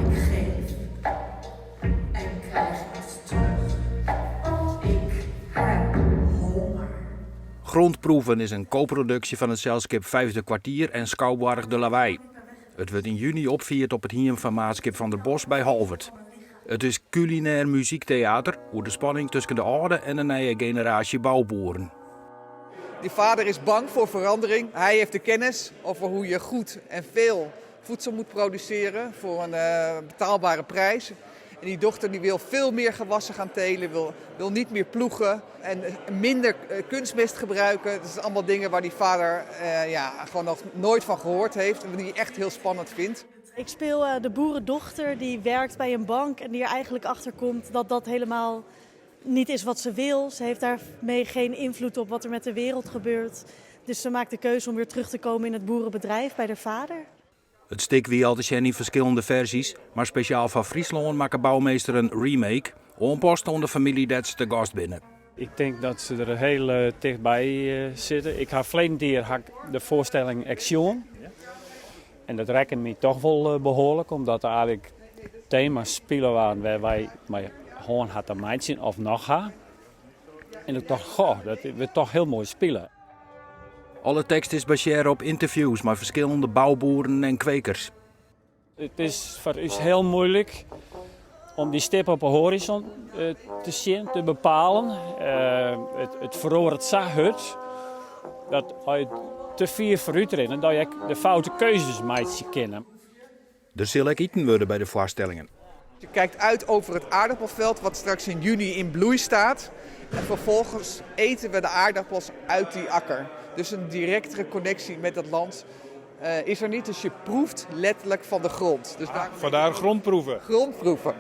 Ik geef en krijg het terug. Ik heb honger. Grondproeven is in koproduksje fan it selskip Vijfde Kwartier en Skouboarch De Lawei. It wurdt yn juny opfierd op it hiem fan Maatskip Van der Bos by Holwert. It is kulinêr muzykteater oer de spanning tusken de âlde en de nije generaasje bouboeren. Die vader is bang voor verandering. Hij heeft de kennis over hoe je goed en veel voedsel moet produceren voor een betaalbare prijs. En die dochter die wil veel meer gewassen gaan telen, wil niet meer ploegen en minder kunstmest gebruiken. Dat zijn allemaal dingen waar die vader ja, gewoon nog nooit van gehoord heeft en die hij echt heel spannend vindt. Ik speel de boerendochter die werkt bij een bank en die er eigenlijk achter komt dat dat helemaal niet is wat ze wil. Ze heeft daarmee geen invloed op wat er met de wereld gebeurt. Dus ze maakt de keuze om weer terug te komen in het boerenbedrijf bij haar vader. It stik wie al te sjen yn ferskillende ferzjes, mar spesjaal foar Fryslân makke Bouwmeester in remake, oanpast oan de famylje dêr't se te gast binne. Ik tink dat se der hiel tichtby sitte. Ik ha ferleden jier ha ik de foarstelling ek sjoen. En dat rekke my toch wol behoarlik, omdat der eigentlik tema's spile waarden wêr't wy mei hân ha te meitsjen of noch ha. En ik tocht, goh, dat wurdt toch hiel moai spile. Alle tekst is basearre op ynterviews mei ferskillende bouboeren en kwekers. It is foar ús hiel muoilik om dy stip op 'e hoarizon te sjen, te bepalen. It feroaret sa hurd dat as je te fier foarút rinne, dat je ek de foute keuzes meitsje kinne. Der sil ek iten wurde by de foarstellingen. Je kijkt uit over het aardappelveld wat straks in juni in bloei staat. En vervolgens eten we de aardappels uit die akker. Dus een directere connectie met het land is er niet. Dus je proeft letterlijk van de grond. Dus ah, vandaar grondproeven. Grondproeven.